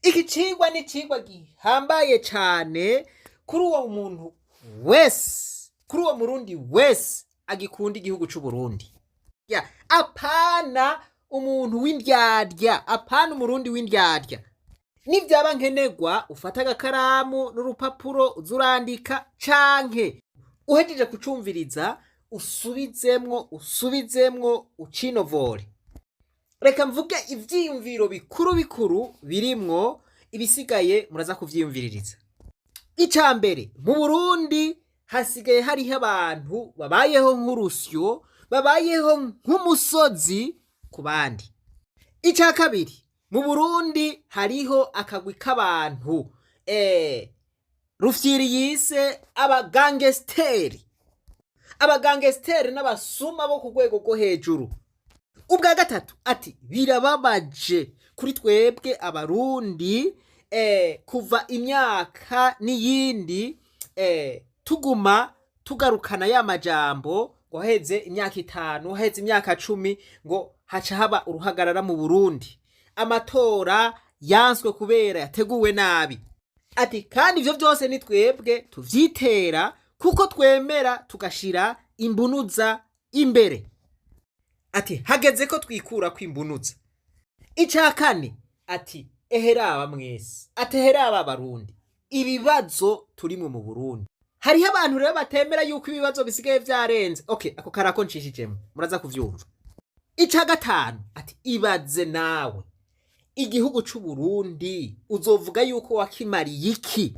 Iki cigwa ni icigwa gihambaye cane kuri uwo muntu wese, kuri uwo Murundi wese agikunda igihugu c'Uburundi. Ya, apana umuntu w'indyarya, apana Umurundi w'indyarya. Nivyaba nkenerwa ufate agakaramu n'urupapuro uze urandika, canke uhejeje kucumviriza usubizemwo, usubizemwo, ucinovore. Reka mvuge ivyiyumviro bikuru bikuru birimwo, ibisigaye muraza kuvyiyumviririza. Ica mbere, mu Burundi hasigaye hariho abantu babayeho nk'urusyo, babayeho nk'umusozi ku bandi. Ica kabiri, mu Burundi hariho akagwi k'abantu Rufyiri yise abagangesiteri. Abagangesiteri n'abasuma bo ku rwego rwo hejuru. Ubwa gatatu, ati birababaje kuri twebwe Abarundi kuva imyaka n'iyindi tuguma tugarukana ya majambo ngo haheze imyaka 5, haheze imyaka 10, ngo haca haba uruhagarara mu Burundi, amatora yanswe kubera yateguwe nabi. Ati kandi ivyo vyose ni twebwe tuvyitera kuko twemera tugashira imbunuza imbere. Ati hageze ko twikura kwimbunuza. Ica kane, ati eheraba mwese, ati eheraba Abarundi, ibibazo turimwe mu Burundi. Hariho abantu rero batemera yuko ibibazo bisigaye vyarenze. Okay, ako karako ncishijemo muraza kuvyumva. Ica gatanu, ati ibaze nawe igihugu c'u Burundi uzovuga yuko wakimariye iki?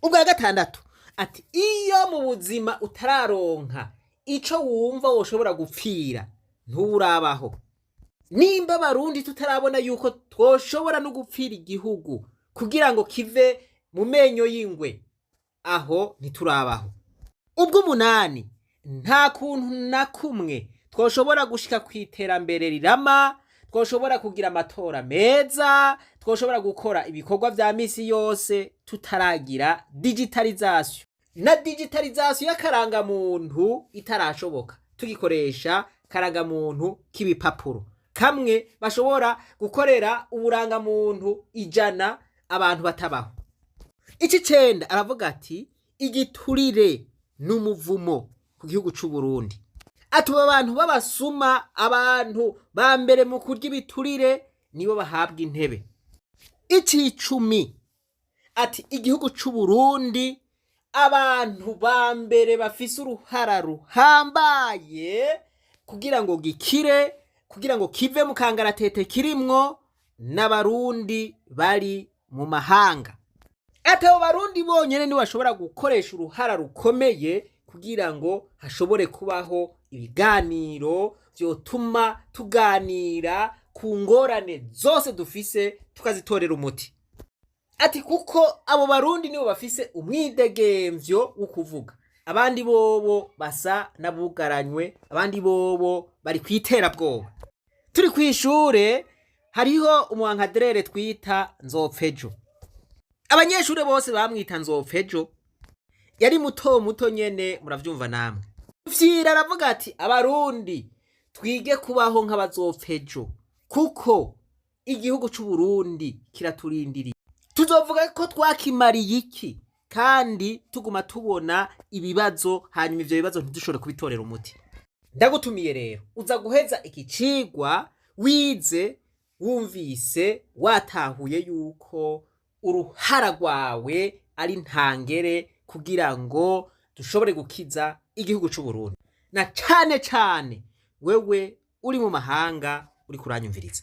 Ubwa gatandatu, ati iyo mu buzima utararonka ico wumva woshobora gupfira, nturabaho. Nimba Abarundi tutarabona yuko twoshobora no gupfira igihugu kugira ngo kive mu menyo y'ingwe, aho ntiturabaho. Ubwo umunani, nta kuntu na kumwe twoshobora gushika ku iterambere rirama, twoshobora kugira amatora meza, twoshobora gukora ibikorwa vya misi yose tutaragira digitalisation, na digitalisation y'akarangamuntu itarashoboka, tugikoresha karangamuntu k'ibipapuro kamwe bashobora gukorera uburangamuntu 100 abantu batabaho. Ici cenda, aravuga ati igiturire n'umuvumo ku gihugu c'u Burundi. Atuba abantu b'abasuma, abantu ba mbere mu kurya ibiturire nibo bahabwa intebe. Icicumi, ati igihugu c'u Burundi abantu ba mbere bafise uruhara ruhambaye kugira ngo gikire, kugira ngo kive mu kangaratete kirimwo, n'Abarundi bari mu mahanga. Ati abo Barundi bonyene nibo bashobora gukoresha uruhara rukomeye kugira ngo hashobore kubaho ibiganiro vyotuma tuganira ku ngorane zose dufise tukazitorera umuti. Ati kuko abo Barundi nibo bafise umwidegemvyo wo kuvuga, abandi bobo basa n'abugaranywe, abandi bobo bari kw'iterabwoba. Turi kw'ishure hariho umuankadrere twita Nzopfejo. Abanyeshure bose bamwita Nzopfejo. Yari muto muto nyene, muravyumva namwe. Vyira aravuga ati Abarundi twige kubaho nk'abazopfejo kuko igihugu c'u Burundi kiraturindiriye. Tuzovuga ko twakimariye iki kandi tuguma tubona ibibazo, hanyuma ivyo bibazo ntidushobore kubitorera umuti? Ndagutumiye rero uza guheza iki cigwa wize, wumvise, watahuye yuko uruhara rwawe ari ntangere kugira ngo dushobore gukiza igihugu c'u Burundi, na cane cane wewe uri mu mahanga uri kuranyumviriza.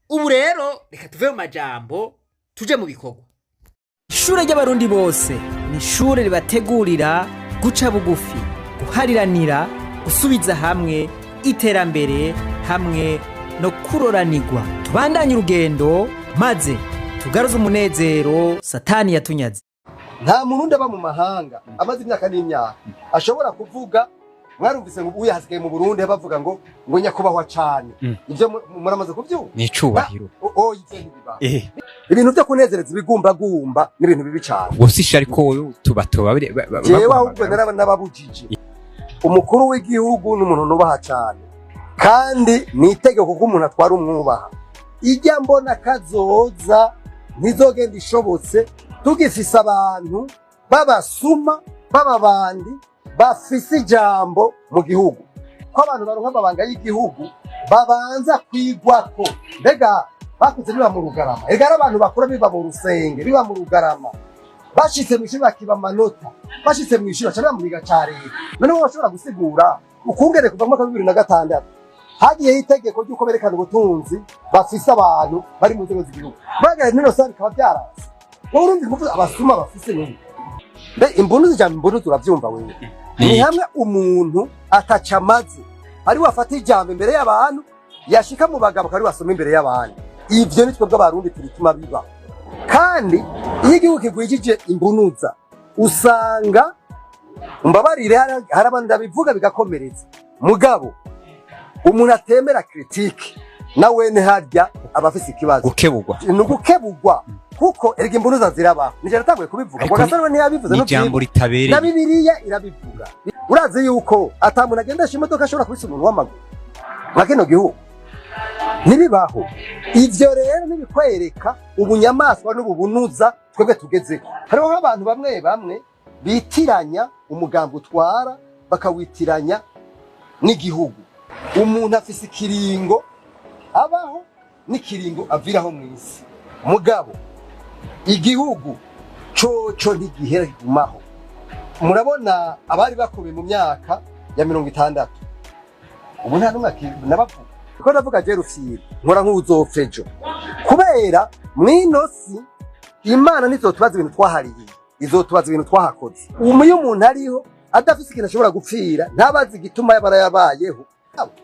Ubu rero reka tuve mu majambo tuje mu bikorwa. Ishure ry'Abarundi bose ni ishure ribategurira guca bugufi, guhariranira, gusubiza hamwe, iterambere hamwe no kuroranirwa. Tubandanye urugendo maze tugaruze umunezero Satani yatunyaze. Nta Murundi aba mu mahanga amaze imyaka n'imyaka ashobora kuvuga. Mwarumvise ngo uyu hasigaye mu Burundi bavuga ngo nyakubahwa cane. Ivyo muramaze kuvyumva? Ni icubahiro. Oya, ivyo ntibibaho. Ibintu vyo kunezereza ibigumbagumba ni ibintu bibi cane. Ubwo si ariko tuba tuba Jewe ahubwo n'ababujije. Umukuru w'igihugu ni umuntu nubaha cane, kandi ni itegeko ko umuntu atwara umwubaha. Ijya mbona kazoza Ntizogenda ishobotse tugifise abantu b'abasuma, b'ababandi bafise ijambo mu gihugu, ko abantu baronka amabanga y'igihugu babanza kwigwako. Mbega bakuze biba mu Rugarama? Ega ari abantu bakura biba mu rusenge, biba mu Rugarama, bashitse mw'ishuri bakiba amanota, bashitse mw'ishuri baca biba mu biga ca leta. None wowe bashobora gusigura ukungene kuva mu mwaka wa 2006 hagiyeho itegeko ry'uko berekana ubutunzi bafise abantu bari mu nzego z'igihugu, bagera nino saa bikaba byaranze? Wowe urumva ingufu abasuma bafise n'ubu? Mbe imbunuzi, ijambo imbunuzi uravyumva wewe? Ni hamwe umuntu ataca amaze ari wafata ijambo imbere y'abantu, yashika mu bagabo akaba ari wasoma imbere y'abandi. Ivyo ni twebwe Abarundi turituma biba. Kandi iyo igihugu kigwijije imbunuza, usanga, mbabarire, hari abantu ndabivuga bigakomeretsa, mugabo umuntu atemera critique nawe harya aba afise ikibazo. Gukebugwa. Ni ugukebugwa, kuko erega imbunuza zirabaho. Nije natanguye kubivuga ngo Ariko Gasore we ntiyabivuze. Ni ijambo ritabereye. Na Bibiliya irabivuga. Urazi yuko ata muntu agendesha imodoka ashobora kubisa umuntu w'amaguru nka kino gihugu? Ntibibaho. Ivyo rero ntibikwereka ubunyamaswa n'ububunuza twebwe tugezeko? Hariho abantu bamwe bamwe bitiranya umugambi utwara, bakawitiranya n'igihugu. Umuntu afise ikiringo abaho n'ikiringo aviraho mw'isi, mugabo igihugu coco ntigihera, kigumaho. Murabona abari bakomeye mu myaka ya 60, ubu nta n'umwe nabavuga. Kuko ndavuga je Rufyiri, nkora nk'uwuzopfa ejo, kubera mw'ino si Imana ntizotubaza ibintu twahariye, izotubaza ibintu twahakoze. Ubu iyo umuntu ariho adafise ikintu ashobora gupfira, ntabazi igituma yaba yarabayeho.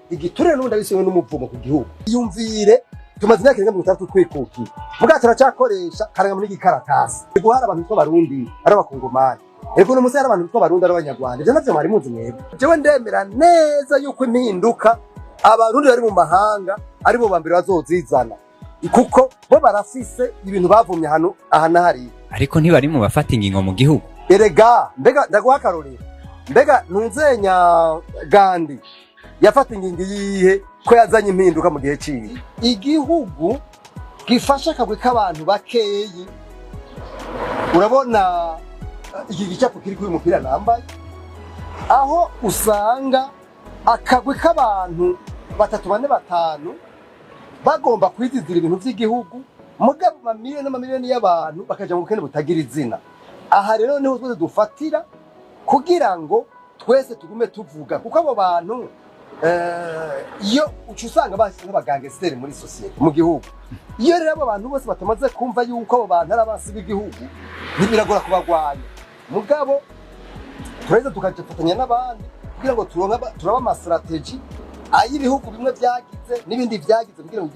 Igiturire n'ubundi abisiwe n'umuvumo ku gihugu. Iyumvire, tumaze imyaka irenga 60 twikukiye, muga turacyakoresha karangamuntu n'igikaratasi. Ego hari abantu bitwa Abarundi ari Abakongomani, ego uno munsi hari abantu bitwa Abarundi ari Abanyarwanda. Ivyo navyo mwari muzi mwebwe? Jewe ndemera neza yuko impinduka Abarundi bari mu mahanga ari bo bambere bazozizana, kuko bo barafise ibintu bavumye ahantu aha na hariya. Ariko ntibari mu bafata ingingo mu gihugu. Erega mbega ndaguha akarorero, mbega ntunzenya Gandi yafata ingingo iyihe ko yazanye impinduka mu gihe ciwe? Igihugu gifasha akagwi k'abantu bakeyi. Urabona iki gicapo kiri kuri uyu mupira nambaye, aho usanga akagwi k'abantu batatu, bane, batanu bagomba kwizizira ibintu vy'igihugu, mugabo amamiliyoni n'amamiliyoni y'abantu bakaja mu bukene butagira izina. Aha rero niho twese dufatira kugira ngo twese tugume tuvuga, kuko abo bantu iyo uca usanga basi nk'abagangesiteri muri sosiyete mu gihugu. Iyo rero abo bantu bose batamaze kumva yuko abo bantu ari abansi b'igihugu, ntibiragora kubagwanya. Mugabo turaheza tukafatanya n'abandi kugira ngo turonke turabe ama stratégies ay'ibihugu bimwe vyagize n'ibindi vyagize, kugira ngo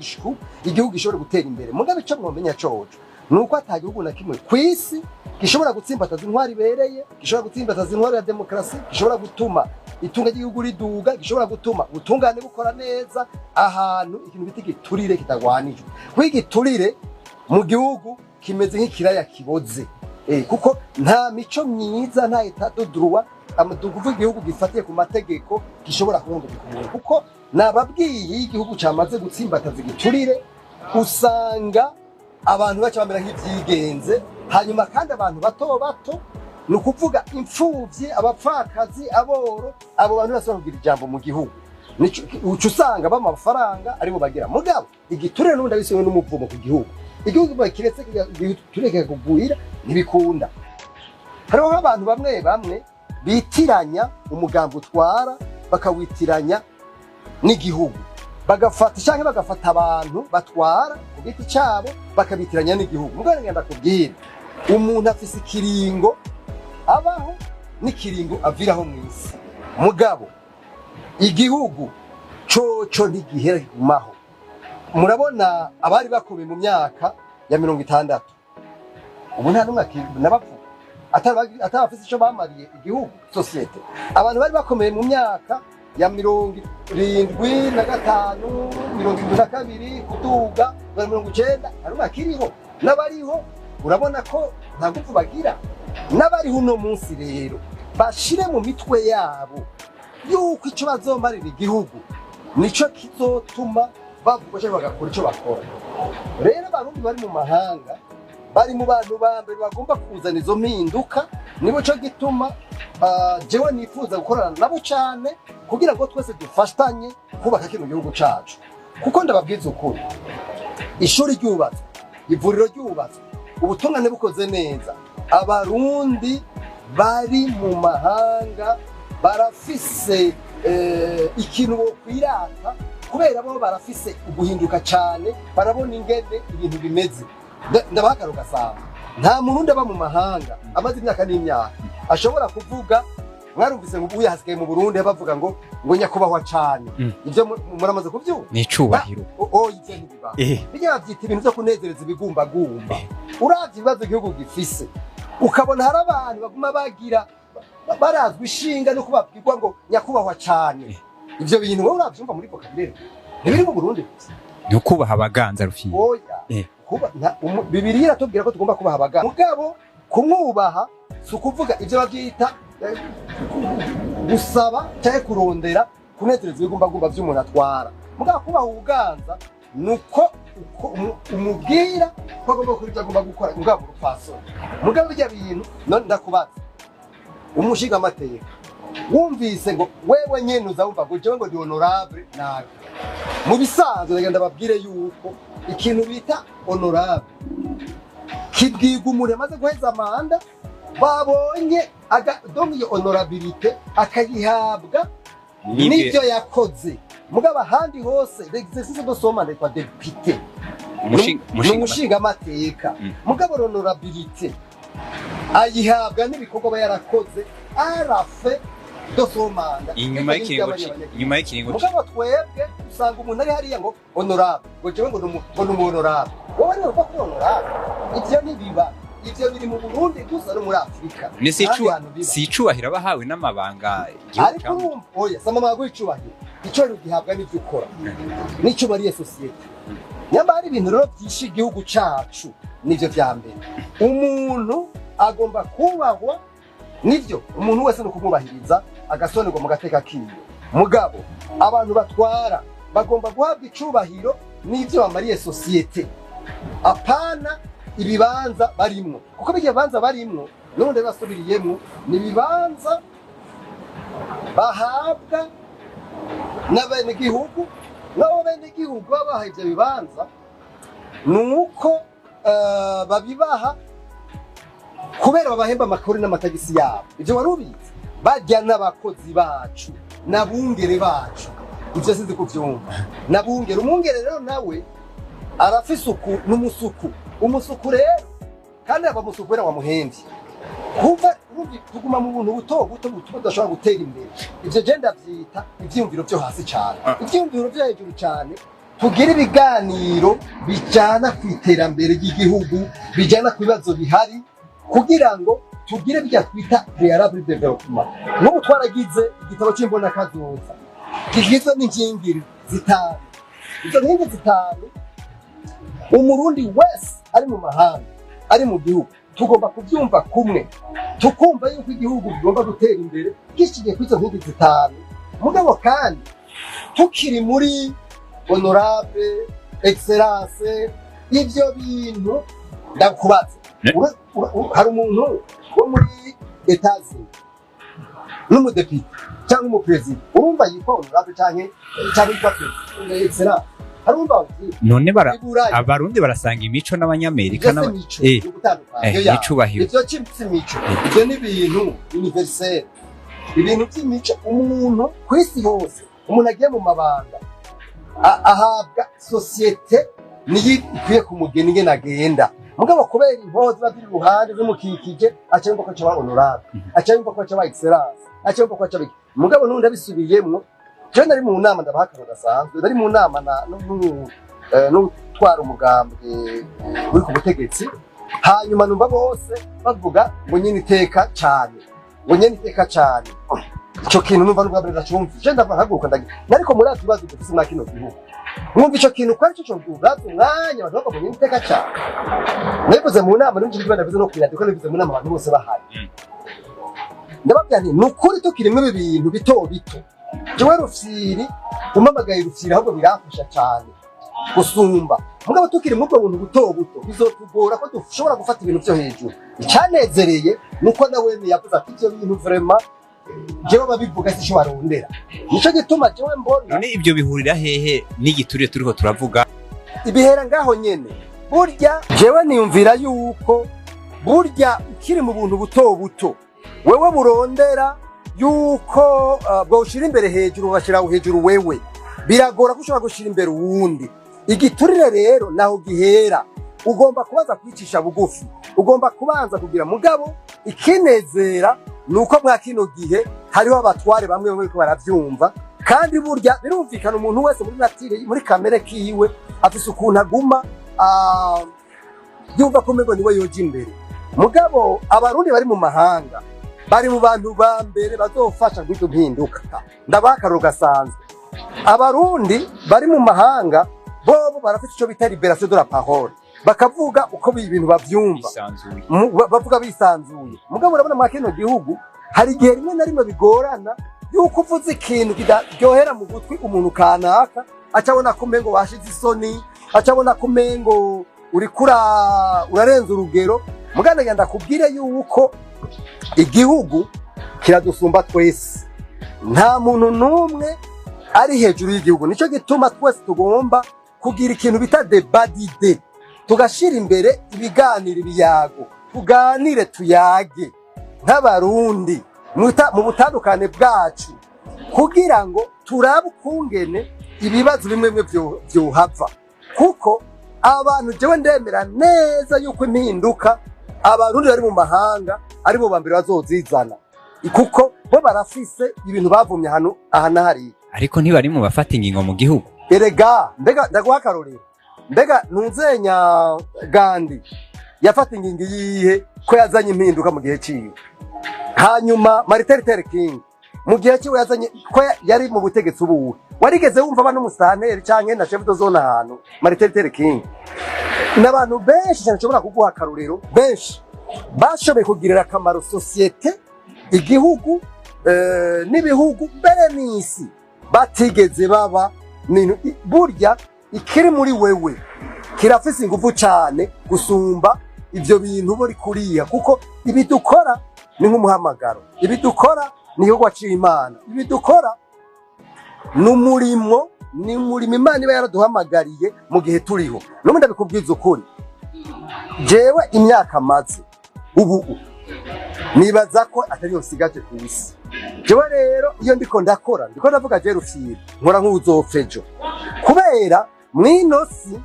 igihugu gishobore gutera imbere. Mugabo ico mwomenya coco ni uko ata gihugu na kimwe kw'isi gishobora gutsimbataza intwari ibereye, gishobora gutsimbataza intwari ya demokarasi, gishobora gutuma itunga ry'igihugu riduga, gishobora gutuma ubutungane bukora neza, ahantu ikintu bita igiturire kitagwanijwe. Kuko igiturire mu gihugu kimeze nk'ikiraya kiboze. Kuko nta mico myiza, nta état de droit, tukuvuga igihugu gifatiye ku mategeko gishobora kubunga bikumwe. Kuko nababwiye, iyo igihugu camaze gutsimbataza igiturire, usanga abantu baca bamera nk'ivyigenze. Hanyuma kandi abantu bato bato, ni ukuvuga imfuvyi, abapfakazi, aboro, abo bantu bashobora kugira ijambo mu gihugu. Uca usanga bama amafaranga aribo bagira. Mugabo igiturire n'ubundi abisiwe n'umuvumo ku gihugu. Igihugu bakiretse igiturire kikagwira, ntibikunda. Hariho abantu bamwe bamwe bitiranya umugambi utwara, bakawitiranya n'igihugu, bagafata canke bagafata abantu batwara ku giti cabo, bakabitiranya n'igihugu. Mugabo ngenda kubwira, umuntu afise ikiringo abaho n'ikiringo aviraho mw'isi, mugabo igihugu coco ntigihera, kigumaho. Murabona abari bakomeye mu myaka ya 60, ubu nta n'umwe nabavuga atabafise ico bamariye igihugu, sosiyete. Abantu bari bakomeye mu myaka ya 75, 72 kuduga na 90, nta n'umwe akiriho. N'abariho urabona ko nta nguvu bagira. N'abariho uno munsi rero bashire mu mitwe yabo yuko ico bazomarira igihugu nico kizotuma bavuga cyangwa bagakora ico bakora. Rero Abarundi bari mu mahanga Bari mu bantu ba mbere bagomba kuzana izo mpinduka. Nibo cyo gituma jewe nifuza gukorana nabo cyane kugira ngo twese dufatanye kubaka kino gihugu cacu, kuko ndababwiza ukuri, ishuri ryubatswe, ivuriro ryubatswe, ubutungane bukoze neza, Abarundi bari mu mahanga barafise ikintu bokwirata, kubera bo barafise uguhinduka cyane, barabona ingene ibintu bimeze. Ndabaha ugasanga nta Murundi aba mu mahanga amaze imyaka n'imyaka ashobora kuvuga. Mwarumvise ngo ubu hasigaye mu Burundi bavuga ngo nyakubahwa cane. Ivyo muramaze kuvyumva? Ni icubahiro. Oh, ivyo ntibibaho. Bijya bavyita ibintu vyo kunezereza ibigumbagumba. Uravye ibibazo igihugu gifise, ukabona hari abantu baguma bagira barazwa ishinga no kubabwirwa ngo nyakubahwa cane. Ivyo bintu wowe uravyumva muri vocabulaire? Ntibiri mu Burundi gusa. Ni ukubaha abaganza, Rufyiri. Oya. Bibiliya iratubwira ko tugomba kubaha abagabo, mugabo kumwubaha si ukuvuga ivyo bavyita gusaba cyangwa kurondera kunezereza ibigumbagumba vy'umuntu atwara. Mugabo kubaha ubuganza nuko uko umubwira ko agomba gukora ibyo agomba gukora, mugabo urupfasoni. Mugabo bijya bintu none ndakubaza, umushinga amateka wumvise ngo wewe nyene uza wumva ngo jewe ngo ndi honorable nabi. Mu bisanzwe ndagenda babwire yuko ikintu bita honorable kibwirwa umuntu amaze guheza manda, babonye donc iyo honorabilité akayihabwa n'ibyo yakoze. Mugabo ahandi hose l'exercice de son mandat kwa député ni umushingamateka. Mugabo honorabilité ayihabwa n'ibikorwa aba yarakoze à la fin de son mandat. Inyuma y'ikiringo. Mugabo twebwe usanga umuntu ari hariya ngo honorable, ngo jewe ngo ni umu honorable. Wowe niwe uva kuri honorable? Ivyo ntibiba. Ivyo biri mu Burundi gusa no muri Afurika. Ni si Ahandi hantu biba. Si icubahiro abahawe n'amabanga igihugu. Ariko urumva, oya, sama amabanga y'icubahiro. Icubahiro gihabwa n'ivyo ukora n'icyo ubariye sosiyete. Nyamara hari ibintu rero byishe igihugu cacu, nivyo vya mbere. Umuntu agomba kubahwa, nivyo, umuntu wese ni ukumwubahiriza, agasonerwa mu gateka kiwe. Mugabo abantu batwara bagomba guhabwa icubahiro n'ivyo bamariye sosiyete, apana ibibanza barimwo, kuko bijya bibanza barimwo n'ubundi basubiriyemwo ni ibibanza bahabwa n'abenegihugu. N'abo benegihugu babaha ivyo bibanza ni uko babibaha kubera babahemba amakuru n'amatagisi yabo. Ivyo wari ubizi? Barya n'abakozi bacu n'abungere bacu, ivyo sinzi kuvyumva. N'abungere, umwungere rero nawe arafise uku n'umusuku. Umusuku rero kandi aba musuku kubera wamuhemvye. Kuva urumva tuguma mu buntu buto buto butuma tudashobora gutera imbere. Ivyo je ndavyita ivyiyumviro vyo hasi cane. Ivyiyumviro vyo hejuru cane, tugire ibiganiro bijana ku iterambere ry'igihugu, bijana ku bibazo bihari, kugira ngo tugire bya twita préalable développement. Nk'ubu twaragize igitabo cy'imbonakazoza kigizwe n'inkingi zitanu. Izo nkingi zitanu, Umurundi wese ari mu mahanga, ari mu gihugu, tugomba kubyumva kumwe, tukumva yuko igihugu kigomba gutera imbere gishingiye kuri izo nkingi zitanu. Mugabo kandi tukiri muri honorable, excellence, ivyo bintu ndakubaza. Hari umuntu wo muri Etats-Unis n'umudepite cyangwa umuperezida urumva yitwa honorable canke yitwa perezida, excellence? Hari urumva bavyita? None bara I Burayi. Abarundi barasanga imico n'Abanyamerika Ivyo si mico, ni ugutandukana. Iyo ya. Icubahiro. Ivyo si mico, ivyo ni ibintu universel. Ibintu by'imico, umuntu ku isi hose, umuntu agiye mu mabanga ahabwa sosiyete, niyo ikwiye kumugena ingene agenda. Mugabo kubera impuzu ziba ziri iruhande zimukikije, aca yumva ko aca honorable, aca yumva ko aca excellence, aca yumva ko aca biki. Mugabo n'undi abisubiyemwo. Jewe nari mu nama, ndabaha akantu gasanzwe, nari mu nama na n'utwara umugambwe uri ku butegetsi. Hanyuma numva bose bavuga ngo nyine iteka cane, ngo nyine iteka cane. Ico kintu numva n'ubwa mbere ndacumva. Je ndava nkaguruka ndagira, ariko muri ati ibibazo dufise mwa kino gihugu, mwumva ico kintu ko aricyo cyogaza umwanya abantu bavuga ngo nyine iteka cane. Nabivuze mu nama, n'icyo kibazo nabivuze no kwiradiyo, ko nabivuze mu nama abantu bose bahari. Ndababwira nti ni ukuri tukirimwo ibi bintu bito bito. Jewe Rufyiri, umpamagaye Rufyiri ahubwo biramfasha cane gusumba. Mugabo tukiri muri ubwo buntu buto buto, bizotugora ko dushobora gufata ibintu vyo hejuru. Icyanezereye nuko nawe yavuze ati ivyo bintu vraiment jewe babivuga sico barondera. Nico gituma jewe mbona None ibyo bihurira hehe n'igiturire turiko turavuga? Ibihera ngaho nyene. Burya jewe niyumvira yuko burya ukiri mu buntu buto buto, wewe burondera yuko bwoshira imbere hejuru, bashira hejuru wewe, biragora ko ushobora gushira imbere uwundi. Igiturire rero naho gihera. Ugomba kubanza kwicisha bugufi, ugomba kubanza kugira. Mugabo ikinezera ni uko mwa kino gihe hariho abatware bamwe bamwe bariko baravyumva. Kandi burya birumvikana, umuntu wese muri nature, muri kamere kiwe, afise ukuntu aguma yumva ko umengo niwe yoja imbere. Mugabo Abarundi bari mu mahanga bari mu bantu ba mbere bazofasha guhita impinduka. Ndabaha akarorero gasanzwe. Abarundi bari mu mahanga bobo barafite ico bita libération de la parole, bakavuga uko ibintu bavyumva. Bisanzuye. Bavuga bisanzuye. Mugabo urabona mwa kino gihugu hari igihe rimwe na rimwe bigorana yuko uvuze ikintu kidaryohera mu gutwi umuntu kanaka, acabona ko umengo washize isoni, acabona ko umengo uriko urarenza urugero. Mugabo ngenda ndakubwire yuko igihugu kiradusumba twese, nta muntu n'umwe ari hejuru y'igihugu. Nico gituma twese tugomba kugira ikintu bita débat d'idées, tugashira imbere ibiganiro, ibiyago, tuganire, tuyage nk'Abarundi mu butandukane bwacu, kugira ngo turabe ukungene ibibazo bimwe bimwe vyohava. Kuko abantu, jewe ndemera neza yuko impinduka Abarundi bari mu mahanga aribo ba mbere bazozizana, kuko bo barafise ibintu bavumye ahantu aha na hariya. Ariko ntibari mu bafata ingingo mu gihugu. Erega mbega ndaguha akarorero, mbega ntuzenya Gandhi yafata ingingo yihe ko yazanye impinduka mu gihe ciwe? Hanyuma Martin Luther King mu gihe ciwe yazanye ko yari mu butegetsi ubuwe? Warigeze wumva ba n'umusitanteri canke na chef de zone ahantu Martin Luther King? N'abantu benshi cyane nshobora kuguha akarorero, benshi bashoboye kugirira akamaro société, igihugu, n'ibihugu mbere n'isi, batigeze baba burya ikiri muri wewe kirafise ingufu cyane gusumba ivyo bintu buri kuriya. Kuko ibi dukora ni nk'umuhamagaro, ibi dukora ni igikorwa c'Imana, ibi dukora ni umurimo, ni umurimo Imana iba yaraduhamagariye mu gihe turiho. N'ubu ndabikubwiza ukuri, jewe imyaka maze ubu nibaza ko atari yo nsigaje ku isi. Jewe rero iyo ndiko ndakora, ndiko ndavuga je Rufyiri, nkora nk'uzopfa ejo, kubera mw'ino si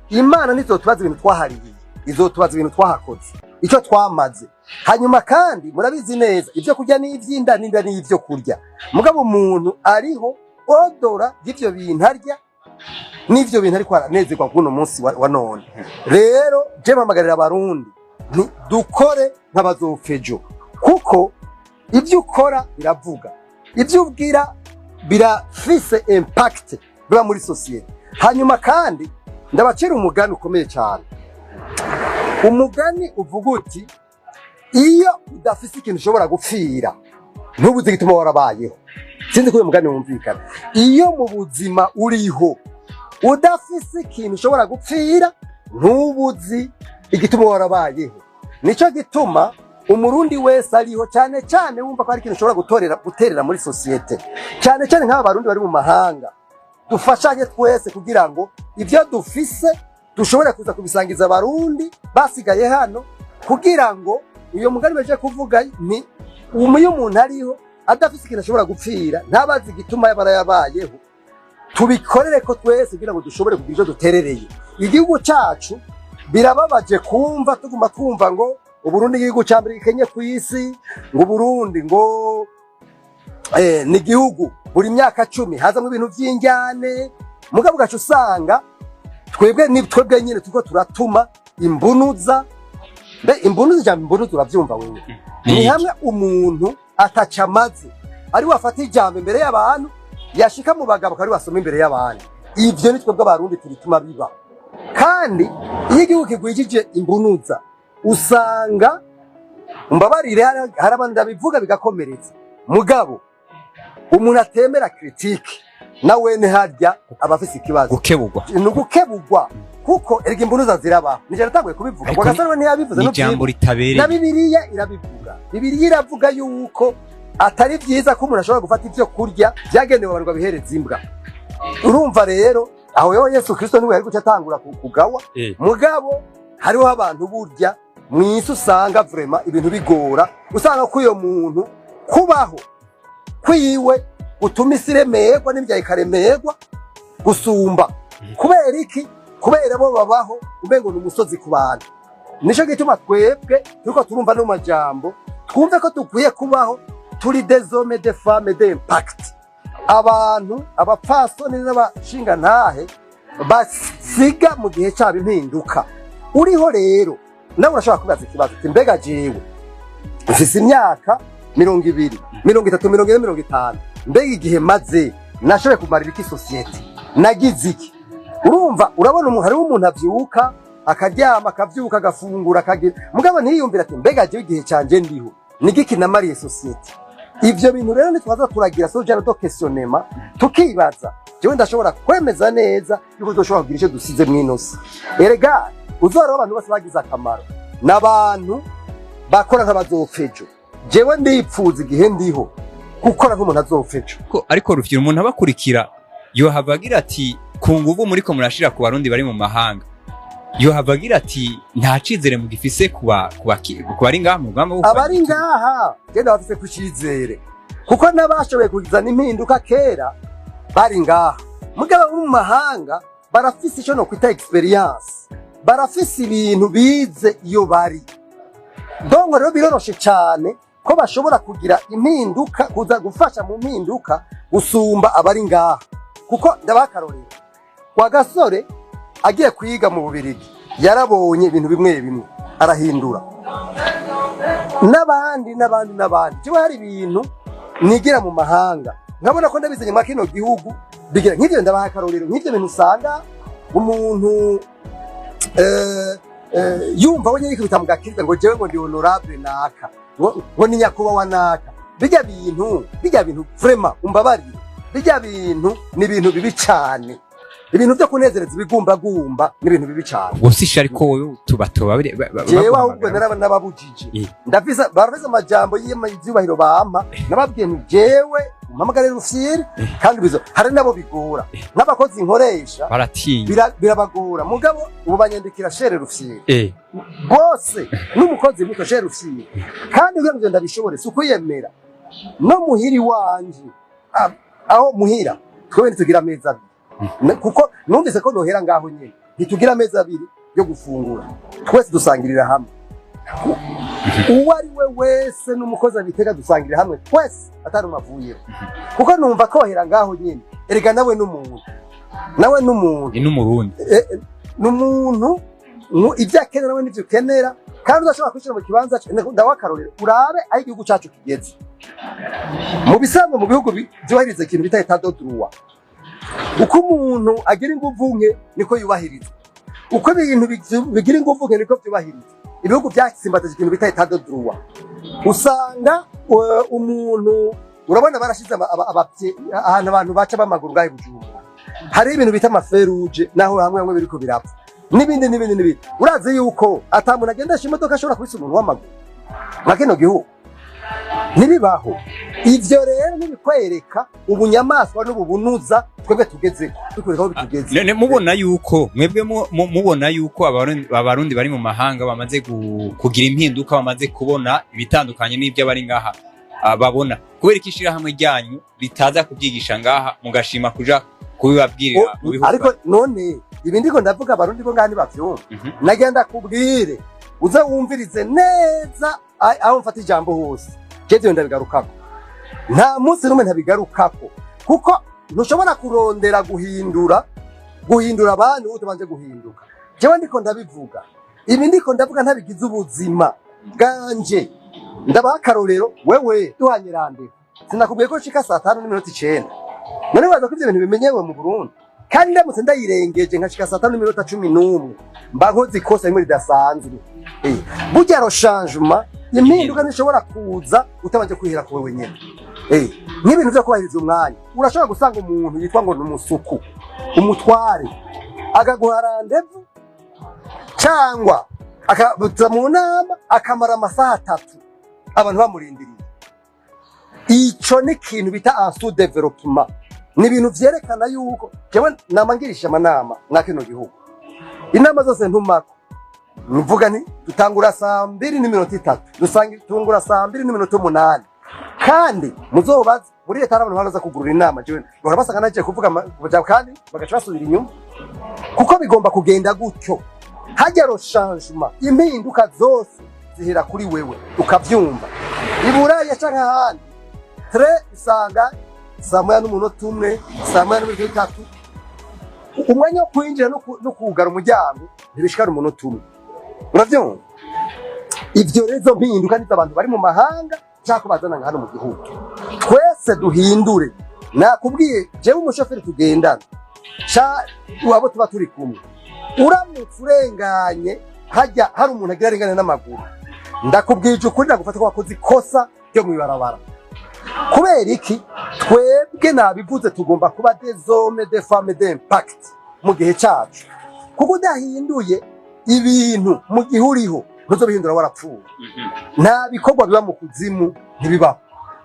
Imana ntizotubaza ibintu twahariye, izotubaza ibintu twahakoze, icyo twamaze. Hanyuma kandi murabizi neza, ibyo kurya n'ivy'inda, n'inda n'ivyo kurya. Mugabo umuntu ariho au-delà y'ivyo bintu arya n'ivyo bintu ariko aranezerwa kuno munsi wa none. Rero je mpamagarira Abarundi nti dukore nk'abazopfa ejo, kuko ibyo ukora biravuga, ibyo ubwira birafise impact biba muri société. Hanyuma kandi ndabacira umugani ukomeye cyane, umugani uvuga uti: "Iyo udafise ikintu ushobora gupfira, ntubuze igituma warabayeho." Sinzi ko uyu mugani wumvikana. Iyo mu buzima uriho udafise ikintu ushobora gupfira, ntubuzi igituma warabayeho. Nico gituma Umurundi wese ariho, cyane cyane wumva ko hari ikintu ushobora gutorera, guterera muri société, cyane cyane nk'aba Barundi bari mu mahanga, dufashanye twese kugira ngo ibyo dufise dushobore kuza kubisangiza Abarundi basigaye hano, kugira ngo uyo mugani baje kuvuga ni iyo umuntu ariho adafise ikintu ashobora gupfira, ntabazi igituma yaba yabayeho. Tubikorere ko twese kugira ngo dushobore kugira icyo duterereye igihugu cyacu. Birababaje kumva tuguma twumva ngo Uburundi igihugu cya mbere gikenye ku isi, ngo Uburundi ngo ni igihugu buri myaka 10 hazamwo ibintu vy'injyane. Mugabo ugaca usanga twebwe ni twebwe nyine turiko turatuma imbunuza. Mbe imbunuza, ijambo imbunuza uravyumva wewe? Ni hamwe umuntu ataca amaze ari wafata ijambo imbere y'abantu, yashika mu bagabo akaba ari wasoma imbere y'abantu. Ivyo ni twebwe Abarundi tubituma biba. Kandi iyo igihugu kigwijije imbunuza, usanga, mbabarire, hari abantu ndabivuga bigakomeretsa, mugabo umuntu atemera critique. Na wene harya aba afise ikibazo. Gukebugwa. Ni ugukebugwa, kuko erega imbunuza zirabaho. Nije natanguye kubivuga. Ariko ngo Gasore we ntiyabivuze. Ni No ijambo na ritabereye. Bibiliya irabivuga. Bibiliya iravuga yuko atari byiza ko umuntu ashobora gufata ibyo kurya byagenewe abantu ngo abihereze imbwa. Urumva rero aho yo Yesu Kristo niwe yari guca atangura kugawa. Mugabo hariho abantu burya mu isi usanga vraiment ibintu bigora, usanga ko uyo muntu kubaho kwiwe gutuma isi iremerwa n'ibyaha ikaremerwa gusumba. Kubera iki? Kubera bo babaho umengo ni umusozi ku bantu. Nico gituma twebwe turiko turumva no majambo, twumve ko dukwiye kubaho turi des hommes, des femmes d'impact, abantu, abapfasoni n'abashingantahe basiga mu gihe cyabo impinduka. Uriho rero nawe urashobora kwibaza ikibazo uti: "Mbega jewe mfise imyaka 20, 30, 40, 50, mbega igihe maze nashoboye kumarira iki société? Nagize iki?" Urumva, urabona umuntu, hariho umuntu avyuka, akaryama, akavyuka, agafungura, akagira, mugabo ntiyiyumvira ati: "Mbega jewe igihe canje ndiho nigiki namariye société?" Ivyo bintu rero nitwaza turagira ce genre de questionnement, tukibaza, jewe ndashobora kwemeza neza yuko tuzoshobora kugira ico dusize mw'ino si. Erega uzoraba abantu bose bagize akamaro n'abantu bakora nk'abazopfa ejo. Jewe ndipfuza igihe ndiho gukora nk'umuntu azopfa ejo. Ariko Rufyiri, umuntu abakurikira yohava agira ati ku nguvu muriko murashira ku Barundi bari mu mahanga, yohava agira ati nta cizere mugifise ku bari ngaha mu rugamba rwo kurwanya Abari igiturire. ngaha genda bafise ku cizere, kuko n'abashoboye kuzana impinduka kera bari ngaha. Mugabo abo mu mahanga barafise ico nokwita expérience, barafise ibintu bize iyo bari. Donc rero biroroshe cane ko bashobora kugira impinduka, kuza gufasha mu mpinduka gusumba abari ngaha. Kuko ndabaha akarorero: kwa Gasore agiye kwiga mu Bubirigi, yarabonye ibintu bimwe bimwe arahindura, n'abandi n'abandi n'abandi. Jewe hari ibintu nigira mu mahanga nkabona ko ndabizanye mwa kino gihugu bigira nk'ivyo. Ndabaha akarorero nk'ivyo bintu usanga umuntu yumva we nyene yikubita mu gakiriza ngo jewe ngo ndi honorable naka, ngo ni nyakubahwa naka. Bijya bintu vraiment, umbabarire, bijya bintu ni ibintu bibi cane. Ibintu vyo kunezereza ibigumbagumba ni ibintu bibi cane. Ubwo si ariko wowe tuba Jewe ahubwo baguhamagara. Nababujije. Ndafise, barafise amajambo y'ivyubahiro bampa. Nababwiye nti: "Jewe umpamagare Rufyiri." Kandi bizo hari nabo bigora, nk'abakozi nkoresha. Baratinya. Birabagora, mugabo ubu banyandikira "cher Rufyiri". Bose, n'umukozi muto, "cher Rufyiri". Kandi kugira ngo ivyo ndabishobore si ukwiyemera. No muhiri wanje, aho muhira twebwe ntitugira amezi abiri. Kuko numvise ko nohera ngaho nyene, ntitugira amezi abiri yo gufungura, twese dusangirira hamwe. Uwo ari we wese n'umukozi abitega, dusangirira hamwe twese atari umwe avuyeho, kuko numva kohera ngaho nyene. Erega nawe n'umuntu, nawe n'umuntu. Ni n'Umurundi. Ni umuntu, ibyo akenera nawe nivyo ukenera, kandi udashobora kwishira mu kibanza. Ndawa akarorero, urabe aho igihugu cacu kigeze. Mu bisanzwe mu bihugu vyubahiriza ikintu bita état de droit, uko umuntu agira inguvu nke niko yubahirizwa, uko ibintu bigira inguvu nke niko vyubahirizwa. Ibihugu vyatsimbataje ikintu bita état de droit, usanga umuntu, urabona barashize ahantu abantu baca b'amaguru ngaho i Bujumbura, hariho ibintu bita ama feux rouges, naho hamwe hamwe biriko birapfa, n'ibindi n'ibindi n'ibindi. Urazi yuko ata muntu agendesha imodoka ashobora kubisa umuntu w'amaguru nka kino gihugu? Ntibibaho. Ivyo rero ntibikwereka ubunyamaswa n'ububunuza twebwe tugezeko, bikwereka aho bitugeze. None mubona yuko mwebwe mubona yuko Abarundi bari mu mahanga bamaze kugira impinduka, bamaze kubona ibitandukanye n'ibyo abari ngaha babona, kubera ko ishirahamwe ryanyu ritaza kubyigisha ngaha, mugashima kuja kubibabwirira mu bihugu? Ariko none ibi ndiko ndavuga, Abarundi bo ngaha ntibavyumva. Nagenda kubwire uze wumvirize neza aho mfata ijambo hose, jewe ndabigarukako, nta munsi n'umwe ntabigarukako, kuko ntushobora kurondera guhindura abandi wowe utabanje guhinduka. Jewe ndiko ndabivuga, ibi ndiko ndavuga ntabigize ubuzima bwanje. Ndabaha akarorero: wewe duhanye rendez-vous, sinakubwiye ko nshika saa 5:09? None waza ko ivyo bintu bimenyewe mu Burundi? Kandi ndamutse ndayirengeje nkashika saa 5:11, mba nkoze ikosa rimwe ridasanzwe. Burya le changement, impinduka, ntishobora kuza utabanje kwihera ku wewe nyene. Nk'ibintu vyo kubahiriza umwanya, urashobora gusanga umuntu yitwa ngo ni umusuku, umutware, akaguha rendez-vous cyangwa akaza mu nama akamara amasaha 3 abantu bamurindiriye. Ico ni ikintu bita un sous-développement. Ni ibintu vyerekana yuko jewe nama ngirisha amanama mwa kino gihugu, inama zose ntumako mvuga nti dutangura 2:30, dusanga tungura 2:08. Kandi muzobaze muri leta hari abantu baraza kugurura inama, jewe bahora basanga nagiye kuvuga kandi bagaca basubira inyuma, kuko bigomba kugenda gutyo. Hajya le changement, impinduka zose zihera kuri wewe ukavyumva. Iburaya canke ahandi tre usanga 1:01, 0:31, umwanya wo kwinjira no kugara umuryango ntibishikana umunota umwe. Uravyumva? Ivyo rero, izo mpinduka nizo abantu bari mu mahanga cyangwa ko bazana nka hano mu gihugu. Twese duhindure. Nakubwiye, jewe umushoferi tugendana ca abo tuba turi kumwe, uramutse urenganye hajya hari umuntu agira arengane n'amaguru, ndakubwije ukuri, ndagufata ko wakoze ikosa ryo mw'ibarabara. Kubera iki? Twebwe nabivuze, tugomba kuba des hommes, des femmes d'impact mu gihe cacu, kuko udahinduye ibintu mu gihe uriho ntuzobihindura warapfuye. Nta bikorwa biba mu kuzimu, ntibibaho.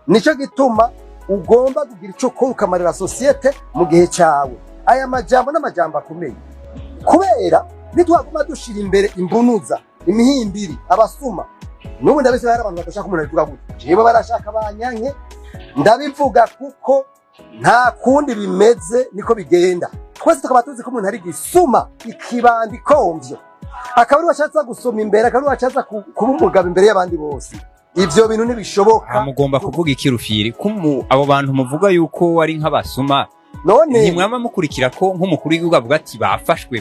Nico gituma ugomba kugira ico ukora ukamarira société mu gihe cawe. Aya majambo n'amajambo akomeye, kubera nitwaguma dushira imbere imbunuza, imihimbiri, abasuma. N'ubu ndabise hari abantu badashaka umuntu abivuga gutya. Jewe barashaka banyanke, ndabivuga kuko nta kundi bimeze, niko bigenda. Twese tukaba tuzi ko umuntu ari gisuma, ikibandi komvyo, akaba ari washatse gusoma imbere, akaba ari washatse kuba umugabo imbere y'abandi bose. Ivyo bintu ntibishoboka. Aha mugomba kuvuga iki, Rufyiri? Ko abo bantu muvuga yuko ari nk'abasuma, None ntimwaba mukurikira ko nk'umukuru w'igihugu avuga ati bafashwe,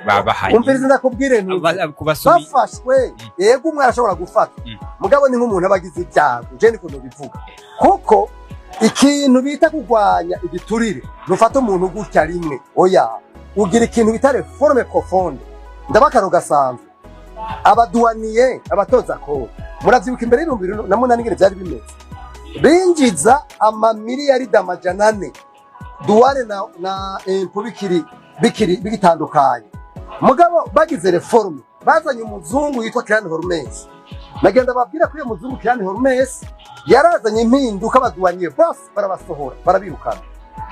babahanye? Umviriza, ndakubwire ntuzi. Kubasoma. Bafashwe, yego, umwe arashobora gufata, mugabo ni nk'umuntu aba agize ibyago. Je niko nobivuga, kuko ikintu bita kurwanya igiturire, ntufata umuntu gutya rimwe, oya, ugira ikintu bita réforme profonde. Ndabakaro gasanzwe, abadouaniers, abatoza ko muravyibuka imbere y'2008 ingene vyari bimeze, binjiza amamiliyaridi 400, douane na impôt bikiri bigitandukanye. Mugabo bagize réforme, bazanye umuzungu yitwa Kieran Holmes. Nagenda babwira ko uyo muzungu Kieran Holmes yarazanye impinduka, abadouaniers bose barabasohora, barabirukana.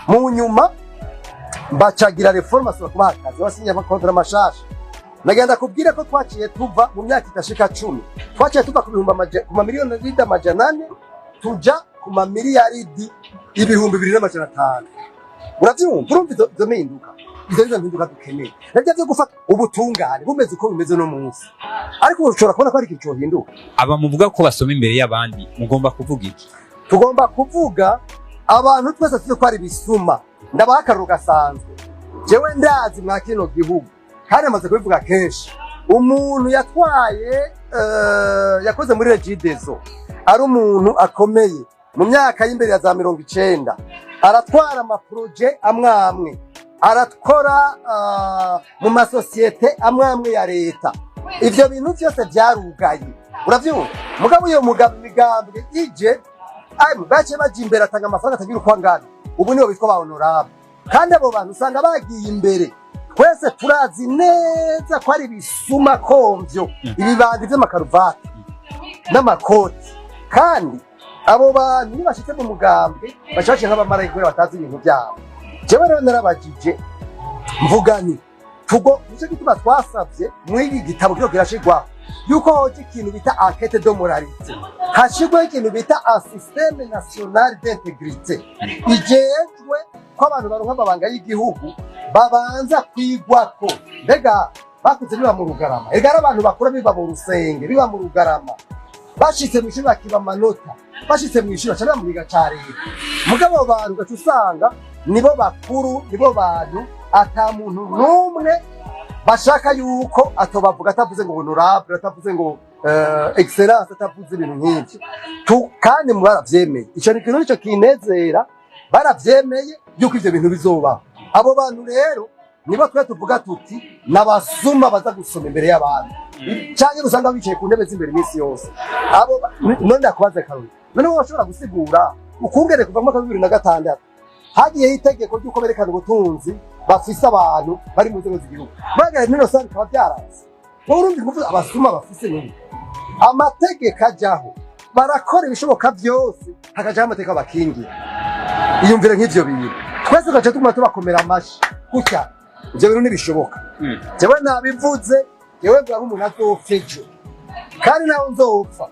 Mu nyuma bacagira réforme, asubira kubaha akazi, basinya amacontrats mashasha. Nagenda kubwira ko twaciye tuva mu myaka idashika 10, twaciye tuva ku mamiliyoni 400 tuja ku mamiliyaridi 2500. Uravyumva? Urumva izo mpinduka? Izo nizo mpinduka dukeneye. Nabyo vyo gufata ubutungane bumeze uko bumeze no munsi, ariko ubu ushobora kubona ko hari ikintu cohinduka. Aba muvuga ko basoma imbere y'abandi, mugomba kuvuga iki? Tugomba kuvuga abantu twese tuzi ko ari bisuma. Ndabaha akaruru gasanzwe. Jewe ndazi mwa kino gihugu, kandi amaze kubivuga kenshi, umuntu yatwaye, yakoze muri Regideso, ari umuntu akomeye mu myaka y'imbere ya za 90, aratwara amaprojets amwe amwe, arakora mu masosiyete amwe amwe ya leta. Ivyo bintu vyose vyarugaye, uravyumva? Mugabo uyo mugabo, imigambwe ije, baciye baja imbere, atanga amafaranga atagira uko angana. Ubu nibo bitwa ba honorables, kandi abo bantu usanga bagiye imbere. Twese turazi neza ko ari ibisuma komvyo, ibibandi vy'amakaruvati n'amakoti. Kandi abo bantu iyo bashitse mu mugambwe baca baciye nk'abamarayika, kubera batazi ibintu vyabo. Jewe rero narabajije, mvuga nti tugo nicyo gituma twasavye muri iki gitabo kiro kirashirwaho yuko hoja ikintu bita enquête de moralité, hashirwaho ikintu bita un système national d'intégrité ijejwe ko abantu baronka amabanga y'igihugu babanza kwigwako. Mbega bakuze biba mu Rugarama? Ega ari abantu bakura biba mu Rusenge, biba mu Rugarama, bashitse mw'ishuri bakiba amanota, bashitse mw'ishuri baca biba mu kiga ca leta. Mugabo abo bantu ugaca usanga nibo bakuru, nibo bantu ata muntu n'umwe bashaka yuko atobavuga atavuze ngo honorable, atavuze ngo excellence, atavuze ibintu nk'ivyo. Kandi mu baravyemeye, ico ni ikintu nico kinezera, baravyemeye yuko ivyo bintu bizobaho. Abo bantu rero nibo twe tuvuga tuti n'abasuma baza gusoma imbere y'abantu, canke usanga bicaye ku ntebe z'imbere iminsi yose. Abo none ndakubaze, Karori, none wowe washobora gusigura Ukungere kuva mu mwaka wa 2006 hagiyeho itegeko ry'uko berekana ubutunzi bafise abantu bari mu nzego z'igihugu. Bagera nino sanga bikaba byaranze. Wowe urumva ingufu abasuma bafise n'ubu. Amategeko ajaho, barakora ibishoboka byose hakajaho amategeko abakingira. Iyumvire nk'ivyo bintu, twese tugaca tuguma tubakomera amashi gutya. Ivyo bintu ntibishoboka. Jewe nabivuze, jewe mvuga nk'umuntu azopfa ejo, kandi nawe nzopfa,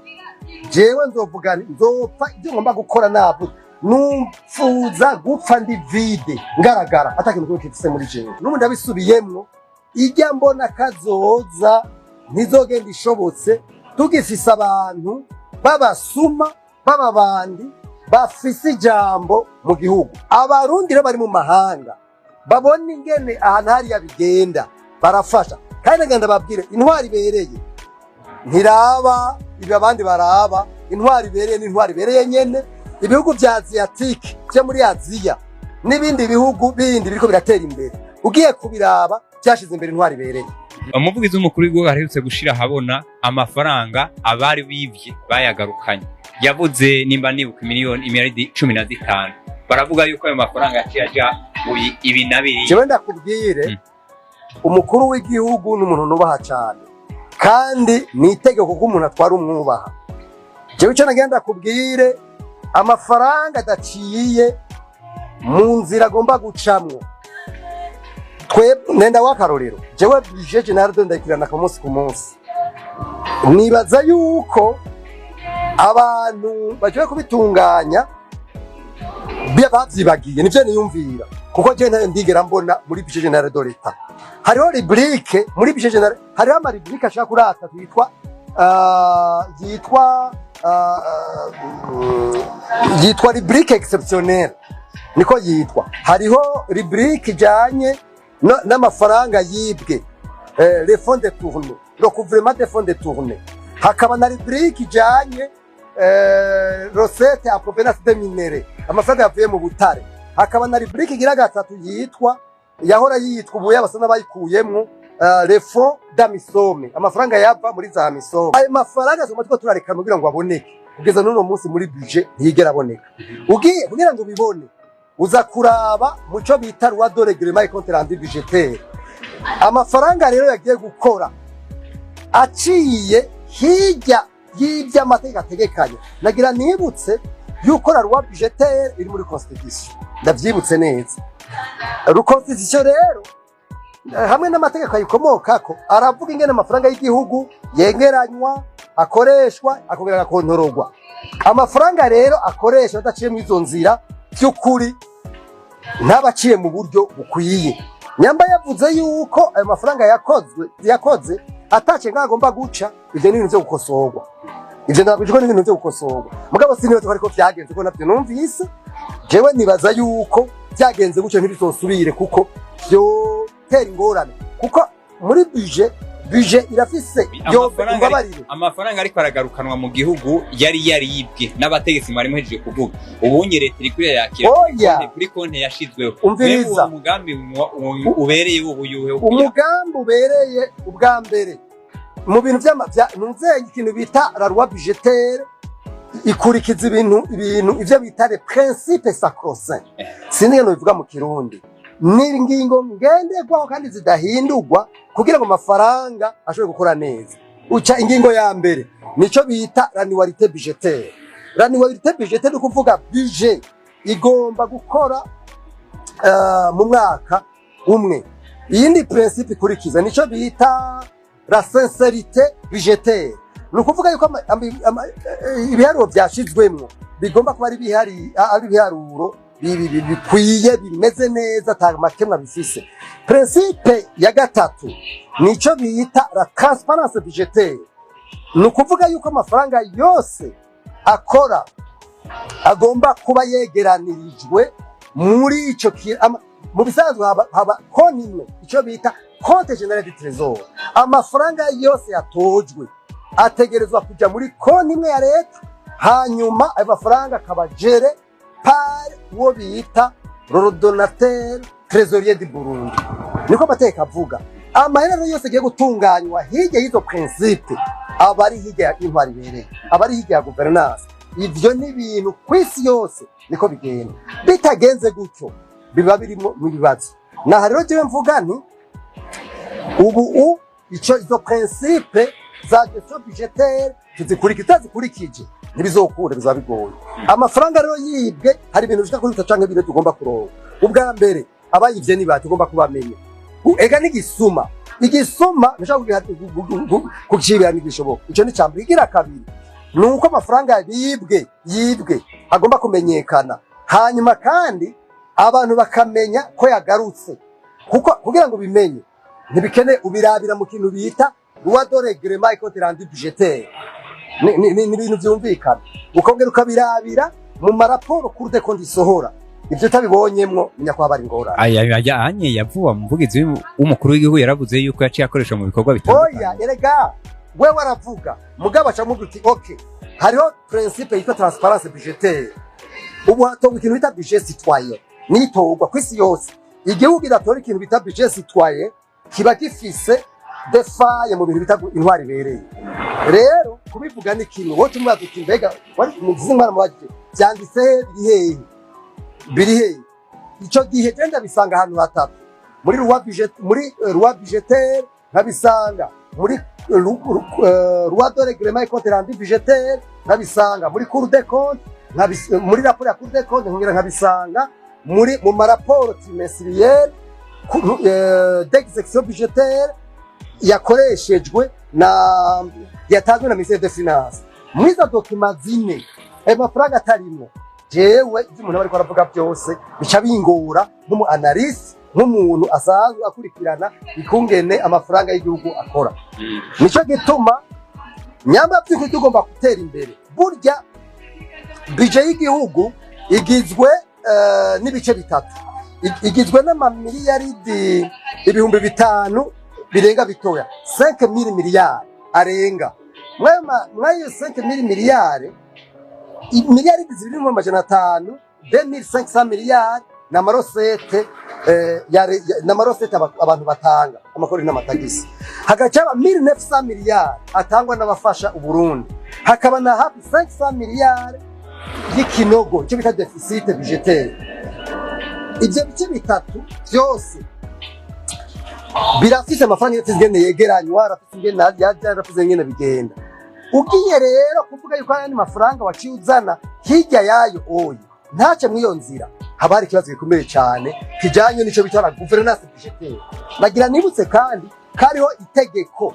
jewe nzovuga nti nzopfa ibyo ngomba gukora navuze. Nupfuza gupfa ndi vide, ngaragara ata kintu kimwe kifise muri jewe. N'ubu ndabisubiyemwo, ijya mbona kazoza ntizogenda ishobotse tugifise abantu b'abasuma, b'ababandi bafise ijambo mu gihugu. Abarundi rero bari mu mahanga babona ingene ahantu hariya bigenda, barafasha. Kandi ngenda babwire, intwari ibereye ntiraba ibi abandi baraba. Intwari ibereye n'intwari ibereye nyene. Ibihugu vya asiatique, vyo muri Aziya n'ibindi bihugu bindi biriko biratera imbere, ugiye kubiraba vyashize imbere intwari ibereye. Umuvugizi w'umukuru w'igihugu aherutse gushira ahabona amafaranga abari bivye bayagarukanye. Yavuze, nimba nibuka, miliyoni, imiliyaridi 15. Baravuga yuko ayo mafaranga yaciye aja mu ibi na biriya. Jewe ndakubwire, umukuru w'igihugu ni umuntu nubaha cyane, kandi ni itegeko ko umuntu atwara umwubaha. Jewe icyo nagenda ndakubwire, amafaranga adaciye mu nzira agomba gucamwo, twe nenda w'akarorero, jewe budget général ndayikirana ku munsi ku munsi. Nibaza yuko abantu bagiye kubitunganya bavyibagiye, nivyo niyumvira, kuko jewe ntayo ndigera mbona muri budget général de l'État. Hariho rubrique muri budget général, hariho ama rubrique ashaka kuri atatu yitwa rubrique exceptionnelle, niko yitwa. Hariho rubrique ijanye n'amafaranga yibwe, les fonds détournés, le recouvrement des fonds détournés. Hakaba na rubrique ijanye recette à provenance des minerais, amafaranga yavuye mu butare. Hakaba na rubrique igira gatatu yitwa, yahora yitwa, ubu basa n'abayikuyemwo, les fonds d'AMISOM, amafaranga yava muri za AMISOM. Ayo mafaranga tuguma turiko turarekana kugira ngo aboneke. Kugeza n'uno munsi muri budget ntiyigera aboneka. Ugiye kugira ngo ubibone, uza kuraba muco bita loi de règlement et compte rendu budgétaire. Amafaranga rero yagiye gukora aciye hirya y'ibyo amategeko ategekanya. Nagira nibutse yuko la loi budgétaire iri muri constitution, ndavyibutse neza. Constitution rero hamwe n'amategeko ayikomokako aravuga ingene amafaranga y'igihugu yegeranywa, akoreshwa, akongera agakontororwa. Amafaranga rero akoreshwa adaciye muri izo nzira, by'ukuri ntabaciye mu buryo bukwiye. Nyamba yavuze yuko ayo mafaranga yakozwe, yakoze ataciye ngaho agomba guca, ivyo ni ibintu vyo gukosorwa. Ivyo ntabwo ni ibintu vyo gukosorwa, mugabo sinibaza ko ariko vyagenze, ko navyo numvise. Jewe nibaza yuko vyagenze gutyo ntibizosubire, kuko vyotera ingorane, kuko muri budget irafise yo Amafaranga umbabarire. Amafaranga ariko aragarukanwa mu gihugu yari yaribwe n'abategetsi mwari muhejeje kuvuga. Ubunye leta iri kuyayakira Oya. kuri konti yashizweho. Umviriza. Mbega uwo mugambi ubereye ubu yuhe? Umugambi ubereye ubwa mbere mu bintu ntuzenye ikintu bita la loi budgétaire ikurikiza ibintu ivyo bita les principes sacro-saints, sinzi ingene bivuga mu Kirundi. Ni ingingo ngenderwaho kandi zidahindurwa kugira ngo amafaranga ashobore gukora neza. Uca ingingo ya mbere nico bita l'annualité budgétaire. L'annualité budgétaire ni ukuvuga budget igomba gukora mu mwaka umwe. Iyindi principe ikurikiza nico bita la sincérité budgétaire, ni ukuvuga yuko ibiharuro vyashizwemwo bigomba kuba ari ibiharuro bikwiye, bimeze neza, ata makemwa bifise. Principe ya gatatu nico bita la transparence budgétaire, ni ukuvuga yuko amafaranga yose akora agomba kuba yegeranirijwe muri ico mu bisanzwe haba konti imwe, ico bita compte général du trésor. Amafaranga yose yatojwe ategerezwa kuja muri konti imwe ya leta, hanyuma ayo mafaranga akaba géré par uwo bita l'ordonnateur trésorier du Burundi, niko amategeko avuga. Amahera rero yose agiye gutunganywa hirya y'izo principe aba ari hirya y'intwari ibereye, aba ari hirya ya gouvernance. Ivyo ni ibintu kw'isi yose niko bigenda. Bitagenze gutyo, biba birimo ibibazo. Naha rero jewe mvuga nti ubu ico izo principe za gestion budgétaire tuzikurikije, tutazikurikije ntibizokunda, bizaba bigoye. Amafaranga rero yibwe, hari ibintu bishika kuri bitatu canke bine tugomba kuronka. Ubwa mbere, abayivye ni bande? Tugomba kubamenya. Ega n'igisuma, igisuma ntushobora kukicibira, ntigishoboka. Ico ni cambere. Igira kabiri ni uko amafaranga yibwe agomba kumenyekana, hanyuma kandi abantu bakamenya ko yagarutse, kuko kugira ngo bimenye ntibikene ubirabira mu kintu bita loi de règlement et compte rendu budgétaire. Ni ibintu vyumvikana, ukongera ukabirabira mu maraporo Cour des comptes isohora. Ivyo utabibonyemwo, menya ko haba hari ingorane. Aya ajyanye yavuba, umuvugizi w'umukuru w'igihugu yaravuze yuko yaciye akoresha mu bikorwa Oya. bitandukanye. Erega wewe aravuga, mugabo aca amuga uti ok, hariho principe yitwa transparence budgétaire. Ubu hatorwa ikintu bita budget citoyen, nitorwa kw'isi yose. Igihugu kidatora ikintu bita budget citoyen kiba gifise des failles mu bintu bita intwari ibereye. Rero kubivuga ni kimwe, wowe tumubaza uti mbega wari mugize mwana mubajije vyanditse he, biri hehe, biri hehe? Ico gihe je ndabisanga ahantu hatatu: muri loi budget, muri loi budgétaire, nkabisanga muri loi de règlement et compte rendu budgétaire, nkabisanga muri Cour des comptes, muri rapport ya Cour des comptes, nkongera nkabisanga mu maraporo trimestriel d'exécution budgétaire yakoreshejwe na yatanzwe na ministère des Finances. Muri izo documents zine ayo mafaranga atarimwo, jewe ivyo umuntu aba ariko aravuga byose bica bingora nk'umu analyste, nk'umuntu asanzwe akurikirana ikungene amafaranga y'igihugu akora. Nico gituma nyamba by'ukuri tugomba gutera imbere. Burya budget y'igihugu igizwe n'ibice bitatu. Igizwe n'amamiliyaridi 5000 birenga bitoya, 5000 miliyari arenga. Mwayo 5000 miliyari, miliyaridi 2 500, 2500 miliyari ni ama recettes, ni ama recettes abantu batanga, amakori n'amatagisi. Hagaca haba 1900 miliyari atangwa n'abafasha Uburundi, hakaba na hafi 500 miliyari y'ikinogo, icyo bita déficit budgétaire. Ibyo bice bitatu byose birafise amafaranga yose ingene yegeranywa, arafise ingene yaja, arafise ingene bigenda. Ugiye rero kuvuga yuko ayandi mafaranga waciye uzana hirya yayo, oya, ntace mw'iyo nzira, haba hari ikibazo gikomeye cyane kijanye n'ico bita la gouvernance budgétaire. Nagira nibutse kandi kariho itegeko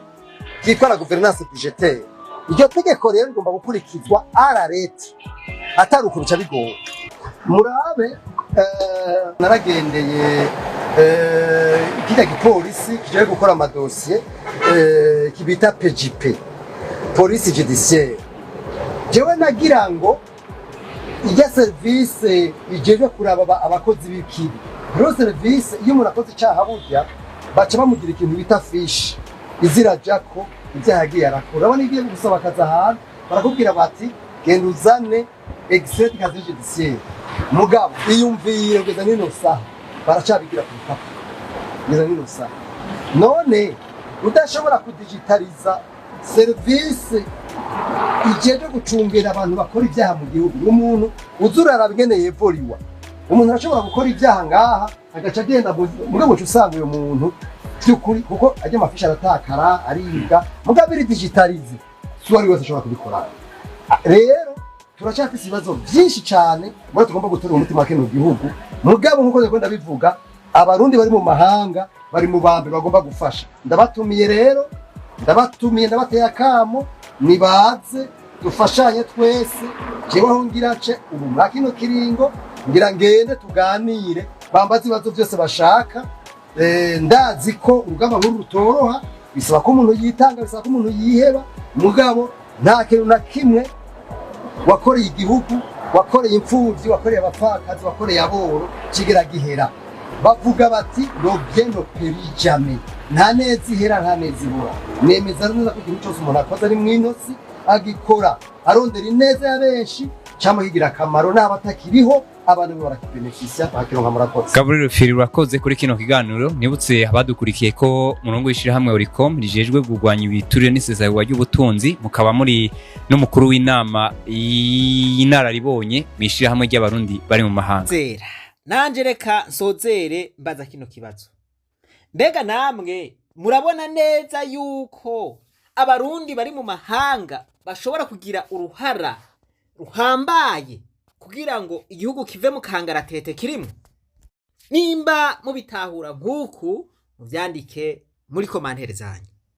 ryitwa la gouvernance budgétaire. Iryo tegeko rero rigomba gukurikizwa à la lettre, atari uko bica bigora. Murabe, naragendeye kirya gipolisi kijaye gukora amadosiye, kibita PJP, police judiciaire. Jewe nagira ngo ijya service ijejwe kuraba abakozi b'ikibi. Rero service, iyo umuntu akoze icaha, burya baca bamugira ikintu bita fiche izirajako ibyaha yagiye arakora. Urabona, iyo ugiye gusaba akazi ahantu, barakubwira bati genda uzane extrait de casier judiciaire. Mugabo iyumvire, kugeza n'ino saha baracabigira ku rupapuro, kugeza n'ino saha. None udashobora kudigitaliza serivisi ijejwe gucungera abantu bakora ibyaha mu gihugu, umuntu uza uraraba ingene yevuriwa. Umuntu arashobora gukora ibyaha ngaha, agaca agenda, mugabo uca usanga uyu muntu by'ukuri, kuko ajya ama fiches aratakara, aribwa. Mugabo iri digitalisé, si uwari wese ashobora kubikora. Rero turacyafise ibibazo byinshi cyane muri tugomba gutora umutima wa kino gihugu. Mugabo nkuko ndiko ndabivuga, Abarundi bari mu mahanga bari mu bambere bagomba gufasha. Ndabatumiye rero, ndabatumiye, ndabateye akamo, nibaze dufashanye twese. Jewe aho ngira nce ubu mwa kino kiringo, ngira ngende tuganire, bambaze ibibazo byose bashaka. Ndazi ko urugamba nk'uru rutoroha, bisaba ko umuntu yitanga, bisaba ko umuntu yiheba. Mugabo nta kintu na kimwe wakoreye igihugu, wakoreye imfuvyi, wakoreye abapfakazi, wakoreye aboro kigera gihera. Bavuga bati le bien ne périt jamais, nta neza ihera, nta neza ibura. Nemeza neza ko ikintu cyose umuntu akoze ari mw'inosi, agikora arondera ineza ya benshi, cyangwa kigira akamaro n'aba atakiriho. Abantu barakibenefisia, bakakironka. Murakoze. Gabriel Rufyiri, urakoze kuri kino kiganiro. Nibutse abadukurikiye ko murongo w'ishirahamwe Olucome rijejwe kurwanya ibiturire n'isesagurwa ry'ubutunzi, mukaba muri n'umukuru w'inama y'inararibonye mu ishirahamwe ry'Abarundi bari mu mahanga. Zera nanje, reka nsozere mbaza kino kibazo: mbega namwe murabona neza yuko Abarundi bari mu mahanga bashobora kugira uruhara ruhambaye kugira ngo igihugu kive mu kangaratete kirimo? Nimba mubitahura nk'uku, muvyandike muri commentaires zanyu.